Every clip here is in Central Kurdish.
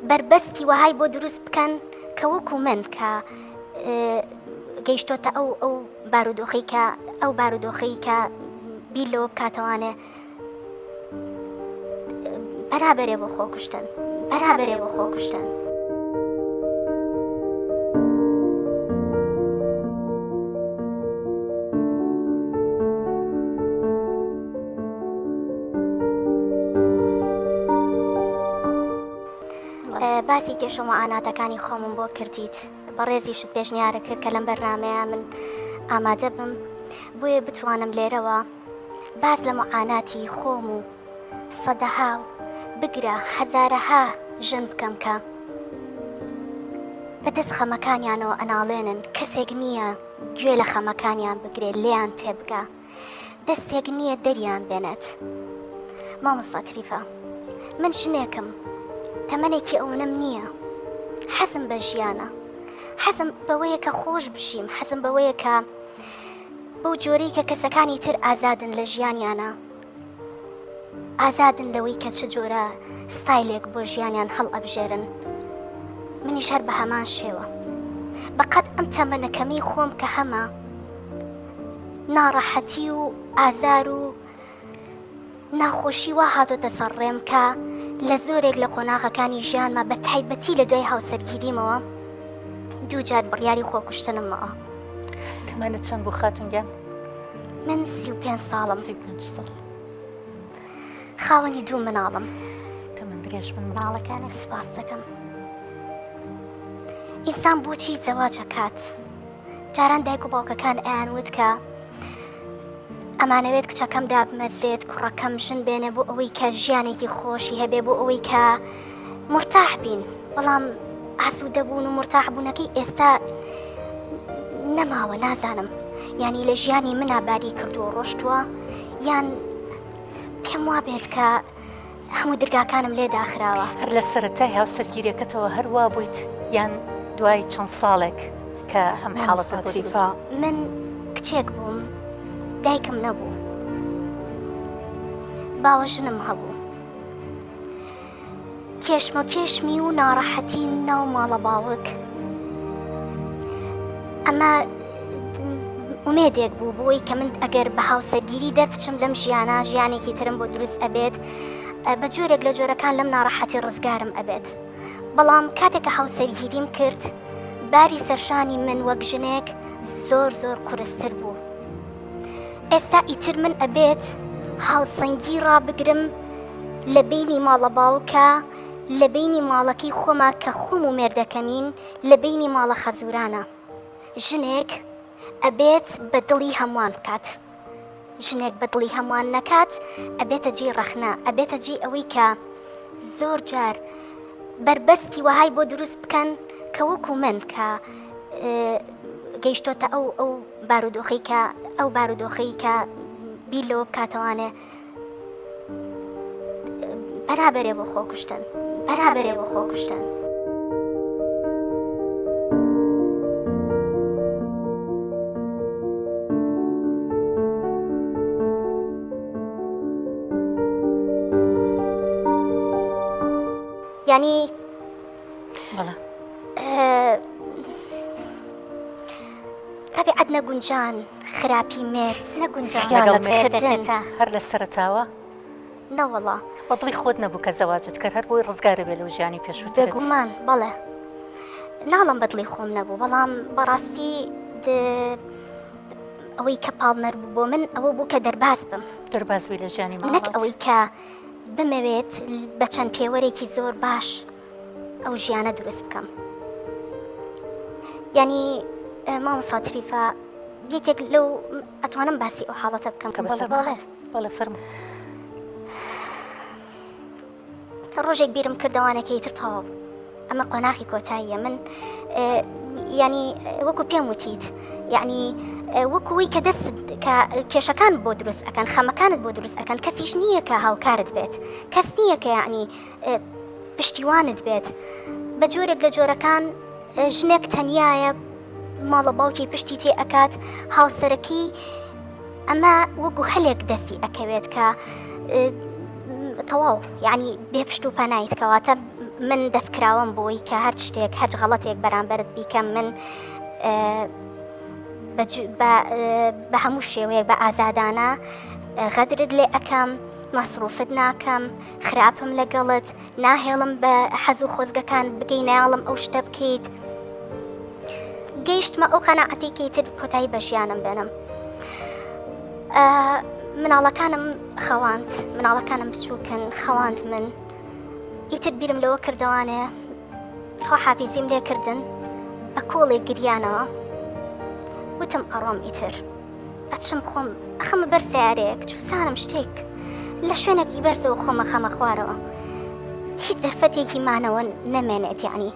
بەربەستی وەهای بۆ دروست بکەن کە وەکو من کە گەیشتۆتە ئەو ئەو بارودۆخەی کە ئەو بارودۆخەی کە بیر لەوە بکاتەوانێ پەنا بەرێ بۆ خۆکوشتن پەنا بەرێ بۆ خۆکوشتن. باسی کێشە معاناتەکانی خۆمم بۆ کردیت بەڕێزیشت پێشنیارە کرد کە لەم بەرنمەیە من ئامادە بم بۆیە بتوانم لێرەوە باس لە معاناتی خۆم و سەدەها و بگرە هەزارەها ژن بکەم کە بەدەست خەمەکانیانەوە ئەناڵێنن کەسێک نییە گوێ لە خەمەکانیان بگرێت لێیان تێبگا دەستێک نییە دەریان بێنێت. مامۆستا تریفە من ژنێکم تەمەنێکی ئەوەنەم نییە حەزم بە ژیانە حەزم بەوەیە کە خۆش بژیم حەزم بەوەیە کە بەو جۆرەی کە کەسەکانی تر ئازادن لە ژیانیانە ئازادن لەوەی کە چ جۆرە ستایلێک بۆ ژیانیان هەڵ ئەبژێرن منیش هەر بە هەمان شێوە بەقەد ئەم تەمەنە کەمەی خۆم کە هەمە ناڕەحەتی و ئازار و ناخۆشی وا هاتۆتە سەر ڕێم کە لە زۆرێک لە قۆناغەکانی ژیانما بە تایبەتی لە دوای هاوسەرگیریمەوە دووجار بڕیاری خۆکوشتنم ماوە. تەمەنت چەند بوو خاتون گیان؟ من 35 ساڵم. 35 ساڵ. خاوەنی دوو مناڵم. تەمەن درێژ بن مناڵەکانت. سپاس دەکەم. ئینسان بۆچی زەواج ئەکات؟ جاران دایک و باوکەکان ئەیان وت کە ئەمانەوێت کچەکەم دابمەزرێت کوڕەکەم ژن بێنێ بۆ ئەوەی کە ژیانێکی خۆشی هەبێ بۆ ئەوەی کە مرتاح بین بەڵام ئاسوودە بوون و مرتاح بوونەکەی ئێستا نەماوە نازانم یانی لە ژیانی منا باری کردووە ڕۆشتووە یان پێم وابێت کە هەموو درگاکانم لێ داخراوە. هەر لە سەرەتای هاوسەرگیریەکەتەوە هەر وا بوویت یان دوای چەند ساڵێک کە ئەم حاڵەتە بۆ دروست بوو؟ من کچێک بووم دایکم نەبوو باوەژنم هەبوو کێشمەکێشمی و ناڕەحەتی ناو ماڵە باوک ئەمە ئومێدێک بوو بۆی کە من ئەگەر بە هاوسەرگیری دەربچم لەم ژیانە ژیانێکی ترم بۆ دروست ئەبێت بە جۆرێک لە جۆرەکان لەم ناڕەحەتی ڕزگارم ئەبێت بەڵام کاتێک کە هاوسەرگیریم کرد باری سەرشانی من وەک ژنێک زۆر زۆر قورستر بوو ئێستا ئیتر من ئەبێت هاوسەنگی ڕابگرم لە بینی ماڵە باوکە لە بینی ماڵەکەی خۆما کە خۆم و مێردەکەمین لە بینی ماڵە خەزورانە ژنێک ئەبێت بە دڵی هەمووان بکات ژنێک بە دڵی هەمووان نەکات ئەبێتە جێی ڕەخنە ئەبێتە جێی ئەوەی کە زۆر جار بەربەستی وەهای بۆ دروست بکەن کە وەکو من کە گەیشتۆتە ئەو ئەو بارودۆخەی کە ئەو بارودۆخەی کە بیر لەوە بکاتەوانێ پەنا بەرێ بۆ خۆکوشتن پەنا بەرێ بۆ خۆکوشتن. یعنی بەڵێ تەبیعەت نەگونجان خراپی مێرد نەگونجان لەگەڵ لەگەڵ مێردەکەتە کردن. هەر لە سەرەتاوە؟ نەوەڵا. بە دڵی خۆت نەبوو کە زەواجت کرد هەر بۆی ڕزگارت بێ لەو ژیانی پێشووترت؟ بێگومان بەڵێ. ناڵێم بە دڵی خۆم نەبوو بەڵام بەڕاستی ئەوەی کە پاڵنەر بوو بۆ من ئەوە بوو کە دەرباز بم. دەرباز بی لە ژیانی نەک ماڵت؟ ئەوەی کە بمەوێت بە چەند پێوەرێکی زۆر باش ئەو ژیانە دروست بکەم یعنی مامۆستا تریفە یەکێک لەو ئەتوانم باسی ئەو حاڵەتە بکەم کە بەسەر بەڵێ بەڵێ فەرموو ڕۆژێک بیرم کردەوانەکەی تر تەواو ئەمە قۆناخی کۆتاییە من ینی وەکو پێم وتیت یعنی وەکوی کە دەست کە کێشەکان بۆ دروست ئەەکەن خەمەکانت بۆ دروست ئەەکەن کەسیش نییە کە هاوکارت بێت کەس نییە کە یعنی پشتیوانت بێت بە جۆرێک لە جۆرەکان ژنێک تەنایە ماڵە باوکی پشتی تێ ئەکات هاوسەرەکەی ئەمە وەکو هەلێک دەستی ئەکەوێت کە. تەواو یعنی بێ پشت و پەنایت کەواتە من دەستکراوەم بۆی کە هەر شتێک هەر غەڵەتێک بەرامبەرت بیکەم من بە هەموو شێوەیەک بە ئازادانە غەدرت لێ ئەەکەم مەسروفت ناکەم خراپم لەگەڵت ناهێڵم بە حەز و خۆزگەکان بگەی نایاڵم ئەو شتە بکەیت گەیشتمە ئەو قەناعەتی کە ئیتر کۆتایی بە ژیانم بێنم مناڵەکانم خەواند مناڵەکانم بچووکن خەواند من ئیتر بیرم لەوە کردوانێ خۆ حافیزیم لێکردن بە کۆڵێک گریانەوە وتم ئەڕۆم ئیتر ئەچم خۆم ئەخەمە بەر سیارەیەک چوسانم شتێک لە شوێنێکی بەرزەوە خۆمە خەمە خوارەوە هیچ دەرفەتێکی مانەوە نەمێنێت یعنی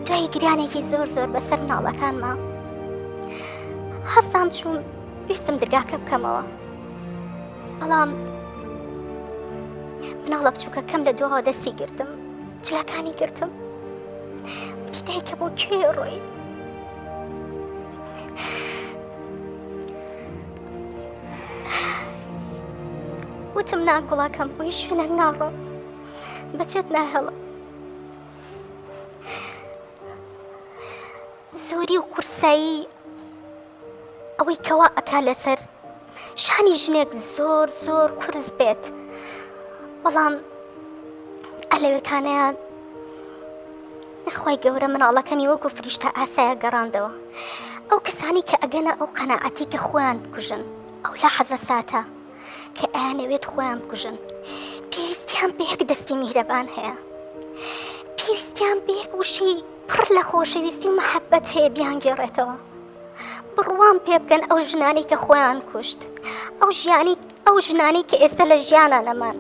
دوای گریانێکی زۆر زۆر بەسەر مناڵەکانما هەستام چوون ویستم درگاکە بکەمەوە بەڵام مناڵە بچووکەکەم لە دواوە دەستی گرتم جلەکانی گرتم وتی دایکە بۆ کوێ ڕۆی وتم نا گوڵەکەم بۆ هیچ شوێنێک ناڕۆم بەچێت ناهێڵم زۆری و قورسایی ئەوەی کەوا ئەکا لەسەر شانی ژنێک زۆر زۆر قورس بێت بەڵام ئەلەوێکانیان نەخوای گەورە مناڵەکەمی وەکو فریشتە ئاسایە گەڕاندەوە ئەو کەسانی کە ئەگەنە ئەو قەناعەتی کە خۆیان بکوژن ئەو لە حەزە ساتە کە ئەیانەوێت خۆیان بکوژن پێویستیان بە یەک دەستی میهرەبان هەیە پێویستیان بە یەک وشەی پڕ لە خۆشەویستی و محەبەت هەیە بیانگێڕێتەوە بڕوام پێ بکەن ئەو ژنانەی کە خۆیان کوشت ئەو ژیانی ئەو ژنانەی کە ئێستا لە ژیانە نەمان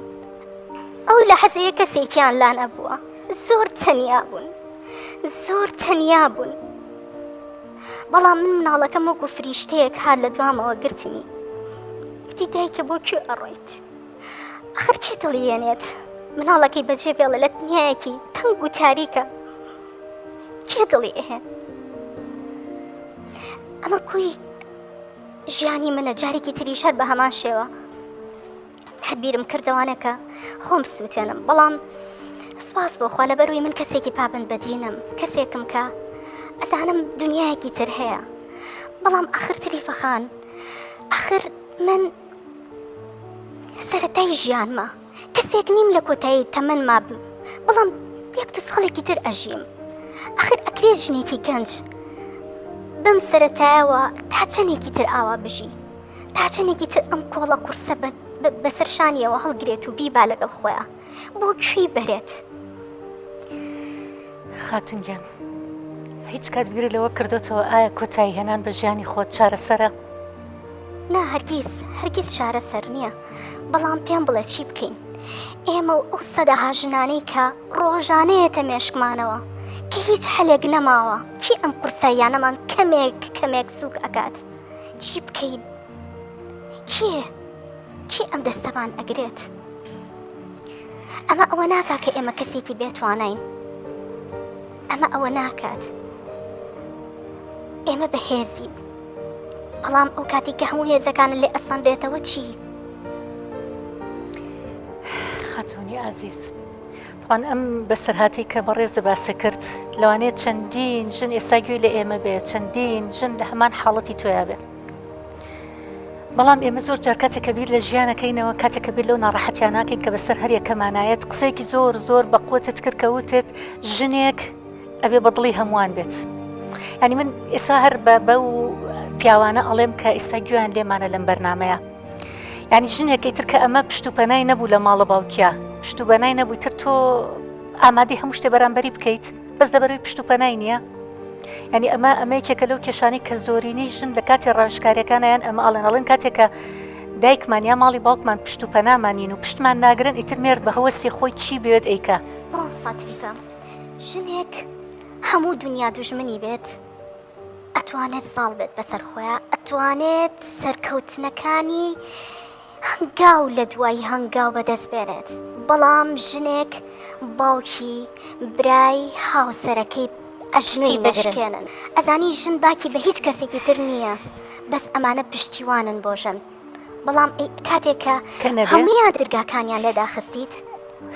ئەو لە حەزەیە کەسێکیان لا نەبووە زۆر تەنیا بوون زۆر تەنیا بوون بەڵام من مناڵەکەم وەکو فریشتەیەک هات لە دوامەوە گرتمی وتی دایکە بۆ کوێ ئەڕۆیت ئەخر کێ دڵی یەنێت مناڵەکەی بەجێ بێڵێ لە دنیایەکی تەنگ و تاریکە کێ دڵی ئەهێن ئەمە کوی ژیانی منە جارێکی تریش هەر بە هەمان شێوە هەر بیرم کردەوانە کە خۆم بسووتێنم بەڵام سپاس بۆ خوا لەبەروی من کەسێکی پابند بە دینم کەسێکم کە ئەزانم دنیایەکی تر هەیە بەڵام ئەخر تریفە خان ئەخر من سەرەتای ژیانمە کەسێک نیم لە کۆتایی تەمەنما بم بەڵام یەک دو ساڵێکی تر ئەژیم ئەخر ئەکرێت ژنێکی گەنج بەم سەرەتایەوە تا چەندێکی تر ئاوا بژی تا چەندێکی تر ئەم کۆڵە قورسە بەسەر شانیەوە هەڵگرێت و بیبا لەگەڵ خۆیان بۆ کوێی بەرێت؟ خاتون گیان هیچ کات بیرت لەوە کردۆتەوە ئایا کۆتایی هێنان بە ژیانی خۆت چارەسەرە؟ نا هەرگیز هەرگیز چارەسەر نییە بەڵام پێم بڵێ چی بکەین ئێمە و ئەو سەدەها ژنانەی کە ڕۆژانەیەتە مێشکمانەوە کە هیچ حەلێک نەماوە کی ئەم قورساییانەمان کەمێک کەمێک سووک ئەکات چی بکەین کێ کێ ئەم دەستەمان ئەگرێت؟ ئەمە ئەوە ناکا کە ئێمە کەسێکی بێتوانین ئەمە ئەوە ناکات ئێمە بەهێزین بەڵام ئەو کاتی کە هەموو هێزەکانە لێ ئەسەندێتەوە چی؟ خاتونی ئازیز تەبعەن ئەم بەسەرهاتەی کە بەڕێزت باست کرد لەوانەیە چەندین ژن ئێستا گوێی لە ئێمە بێ چەندین ژن لە هەمان حاڵەتی تۆیا بێ بەڵام ئێمە زۆر جار کاتێک کە بیر لە ژیانەکەینەوە کاتێک کە بیر لەو ناڕەحەتیان ناکەین کە بەسەر هەر یەکەمانایەت قسەیەکی زۆر زۆر بە قوتت کرد کە وتت ژنێک ئەبێ بە دڵی هەمووان بێت ینی من ئێستا هەر بە بەو پیاوانە ئەڵێم کە ئێستا گوێیان لێمانە لەم بەرنمەیە یعنی ژنێک ئیتر کە ئەمە پشت و پەنای نەبوو لە ماڵە باوکیا پشت و بەنای نەبوو تر تۆ ئامادەی هەموو شتێ بەرامبەری بکەیت بەس لەبەروی پشت و پەنای نییە ینی ئەمە ئەمە یەکێکە لەو کێشانی کە زۆرینەی ژن لە کاتی ڕاوشکاریەکانیان ئەمە ئەڵێن ئەڵێن کاتێکە دایکمان یا ماڵی باوکمان پشت و پەنامانین و پشتمان ناگرن ئیتر مێرد بە هەوەسی خۆی چی بێت ئەیکا. مامۆستا تریفە ژنێک هەموو دنیا دوژمنی بێت ئەتوانێت زاڵ بێت بەسەر خۆیا ئەتوانێت سەرکەوتنەکانی هەنگاو لە دوای هەنگاو بەدەست بێنێت بەڵام ژنێک باوکی برای هاوسەرەکەی ئەژنۆی بشکێنن ئەزانی ژن باکی بە هیچ کەسێکی تر نییە بەس ئەمانە پشتیوانن بۆ ژن. بەڵام کاتێک کە هەموویان دەرگاکانیان لێ داخستیت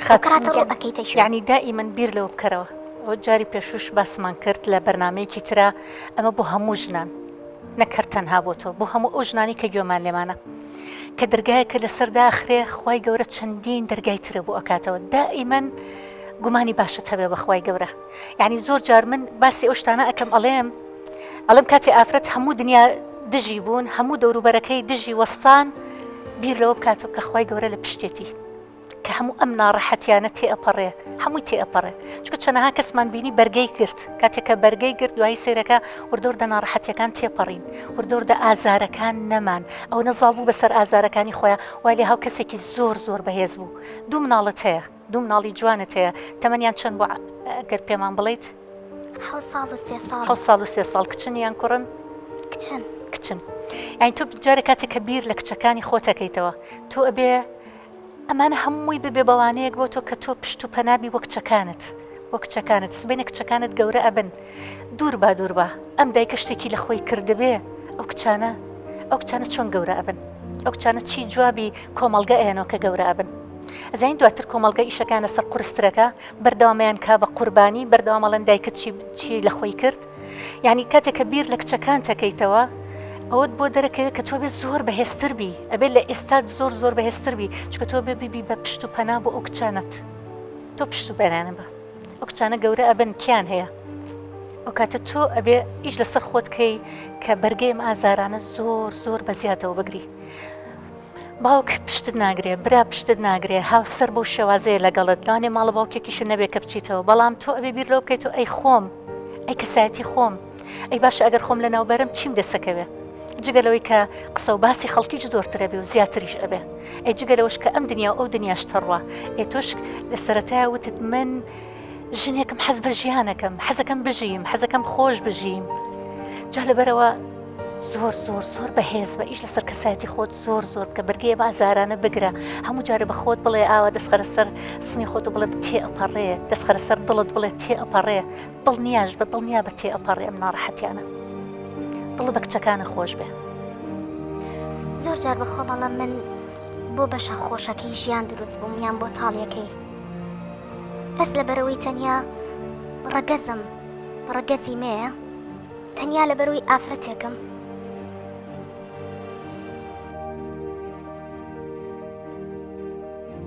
خاتوون گیان ئەکەیتە کوێ؟ یانی دائیمەن بیر لەوە بکەرەوە ئەوە جاری پێشووش باسمان کرد لە بەرنامەیەکی ترا ئەمە بۆ هەموو ژنان نەک هەر تەنها بۆ تۆ بۆ هەموو ئەو ژنانی کە گوێمان لێمانە کە دەرگایەکە لەسەر داخرێ خوای گەورە چەندین دەرگای ترە بۆ ئەکاتەوە دائیمەن گومانی باشت هەبێ بە خوای گەورە یعنی زۆر جار من باسی ئەو شتانە ئەکەم ئەڵێم ئەڵێم کاتێ ئافرەت هەموو دنیا دژی بوون هەموو دەوروبەرەکەی دژی وەستان بیر لەوە بکاتەوە کە خوای گەورە لە پشتێتی کە هەموو ئەم ناڕەحەتیانە تێئەپەڕێ هەمووی تێئەپەڕێ چونکە چەنەها کەسمان بینی بەرگەی گرت کاتێک کە بەرگەی گرت دوایی سەیرەکە وردەوردە ناڕەحەتیەکان تێپەڕین وردەوردە ئازارەکان نەمان ئەو نەزاڵ بوو بەسەر ئازارەکانی خۆیان وای لێ هاو کەسێکی زۆر زۆر بەهێز بوو دوو مناڵت هەیە دوو مناڵی جوانت هەیە تەمەنیان چەند بوو گەر پێمان بڵیت حەوت ساڵ و سێ ساڵ. حەوت ساڵ و سێ ساڵ کچن یان کوڕن؟ کچن. کچن. یانی تۆ جارێ کاتێک کە بیر لە کچەکانی خۆتەکەیتەوە تۆ ئەبێ ئەمانە هەمووی ببێ بەوانەیەک بۆ تۆ کە تۆ پشت و پەنابی بۆ کچەکانت بۆ کچەکانت سبینە کچەکانت گەورە ئەبن دوور با دوور با ئەم دایکە شتێکی لە خۆی کردبێ ئەو کچانە ئەو کچانە چۆن گەورە ئەبن ئەو کچانە چی جوابی کۆمەڵگە ئەیەنەوە کە گەورە ئەبن ئەزانین دواتر کۆمەڵگە ئیشەکان لەسەر قورسترەکە بەردەوامەیان کا بە قوربانی بەردەوام ئەڵێن دایکت چی چی لە خۆی کرد یعنی کاتێک کە بیر لە کچەکان تەکەیتەوە ئەوەت بۆ دەرەکەوێت کە تۆ بێ زۆر بەهێزتر بی ئەبێت لە ئێستات زۆر زۆر بەهێزتر بی چونکە تۆ بێ ببی بە پشت و پەنا بۆ ئەو کچانەت تۆ پشت و پەنانە بە ئەو کچانە گەورە ئەبن کیان هەیە ئەو کاتە تۆ ئەبێ ئیش لەسەر خۆت کەی کە بەرگەی ئەم ئازارانە زۆر زۆر بە زیاتەوە بگری باوک پشتت ناگرێ، برا پشتت ناگرێ، هاوسەر بەو شێوازەیە لەگەڵت، لەوانەیە ماڵە باوکێکیشت نەبێ کە بچیتەوە، بەڵام تۆ ئەبێ بیر لەوە بکەیتەوە ئەی خۆم، ئەی کەسایەتی خۆم، ئەی باشە ئەگەر خۆم لەناو بەرم چیم دەسەکەوێ؟ جگە لەوەی کە قسە و باسی خەڵکیش زۆرتر ئەبێ و زیاتریش ئەبێ، ئەی جگە لەوەش کە ئەم دنیا و ئەو دنیاش تەڕوە، ئێ تۆش لە سەرەتایە وتت من ژنێکم حەز بە ژیانەکەم، حەزەکەم بژیم، حەزەکەم خۆش بژیم، جا لەبەرئەوە زۆر زۆر زۆر بەهێز بە ئیش لەسەر کەسایەتی خۆت زۆر زۆر بکە بەرگەی ئەم ئازارانە بگرە هەموو جارێ بە خۆت بڵێ ئاوا دەستخەرە سەر سنی خۆت و بڵێ تێ ئەپەڕێ دەستخەرە سەر دڵت بڵێ تێ ئەپەڕێ دڵنیاش بە دڵنیا بە تێ ئەپەڕێ ئەم ناڕەحەتیانە دڵ بە کچەکانە خۆش بێ. زۆر جار بە خۆم ئەڵێم من بۆ بەشە خۆشەکەی ژیان دروست بووم یان بۆ تاڵیەکەی بەس لەبەرئەوەی تەنیا ڕەگەزم ڕەگەزی مێیە تەنیا لەبەرئەوەی ئافرەتێکم.